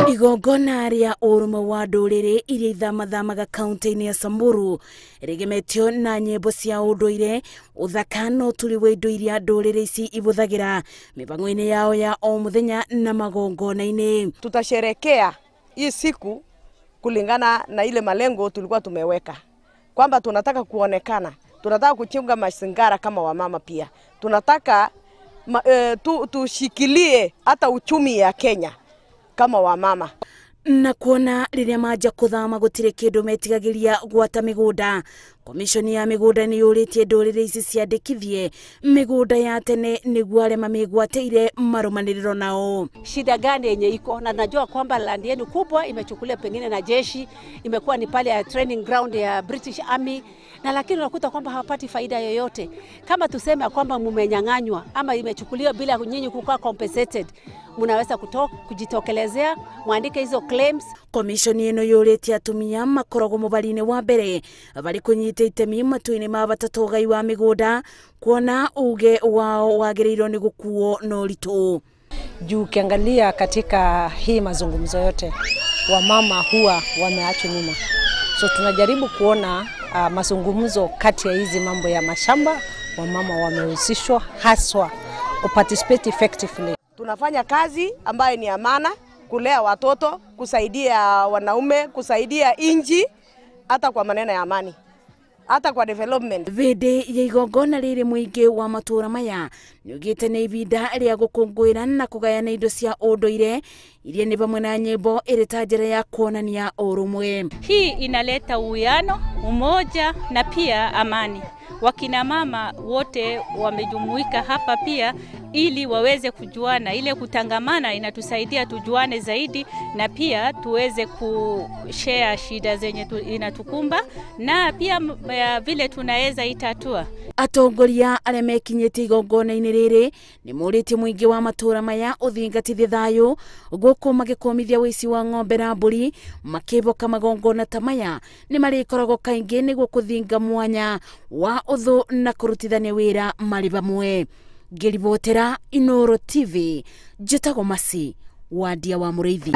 Igongona rĩa ũrũmwe wa ndũrĩrĩ iria ithamathamaga kaunti-inĩ ya Samburu rĩgemetio na nyĩmbo cia ũndũire, ũthaka na ũturi wa indo iria ndũrĩrĩ ici ibũthagĩra mĩbango-inĩ yao ya o mũthenya na magongona-inĩ. Tutasherekea hii siku kulingana na ile malengo tulikuwa tumeweka kwamba tunataka kuonekana, tunataka kuchunga mazingara kama wamama, pia tunataka tushikilie hata uchumi ya Kenya kama wamama. Na kuona rĩrĩa manja kũthama gũtirĩ kĩndũ metigagĩria gwata mĩgũnda, komishoni ya mĩgũnda nĩ yũrĩtie ndũrĩrĩ ici ciandĩkithie mĩgũnda ya tene nĩguo arĩa mamĩgwatĩire marũmanĩrĩro nao. Shida gani yenye iko na najua kwamba land yenu kubwa imechukuliwa pengine na jeshi, imekuwa ni pale ya training ground ya British Army, na lakini unakuta kwamba hawapati faida yoyote. Kama tuseme kwamba mumenyang'anywa ama imechukuliwa bila nyinyi kukuwa compensated, munaweza kujitokelezea mwandike hizo claims. Komishoni ĩno yũrĩtie atumia makoragwo mũbari-inĩ wa mbere bari kũnyita itemi matua-inĩ ma bata ũgai wa mĩgũnda, kuona uge wao wagĩrĩirwo nĩ gũkuo na ũritũ. Juu ukiangalia katika hii mazungumzo yote wamama huwa wameachwa nyuma, so tunajaribu kuona mazungumzo kati ya hizi mambo ya mashamba, wamama wamehusishwa haswa kuparticipate effectively. Tunafanya kazi ambayo ni amana, kulea watoto, kusaidia wanaume, kusaidia inji, hata kwa maneno ya amani, hata kwa development. Vindi ya igongona rĩrĩ mũingĩ wa matũra maya nĩugĩte nĩ ihinda rĩa gũkũngũĩra na kũgayana indo cia ũndũire iria nĩ pamwe na nyĩmbo ĩrĩ ta njĩra ya kuonania ũrũmwe. Hii inaleta uwiano, umoja na pia amani. Wakina mama wote wamejumuika hapa pia ili waweze kujuana. Ile kutangamana inatusaidia tujuane zaidi na pia tuweze kushare shida zenye inatukumba na pia vile tunaweza itatua. Atongoria arĩa mekinyĩtie igongona-inĩ rĩrĩ nĩ morĩtie mũingĩ wa matũra maya ũthingatithie thayũ gũkũ magĩkũmithia ũici wa ng'ombe na mbũri, makĩboka magongona ta maya nĩ marĩkoragwo kaingĩ nĩguo kũthinga mwanya wa ũthũ na kũrutithania wĩra marĩ hamwe. Ngĩribotera Inooro TV, njĩtagwo Masi Wandia wa Mũrĩithi.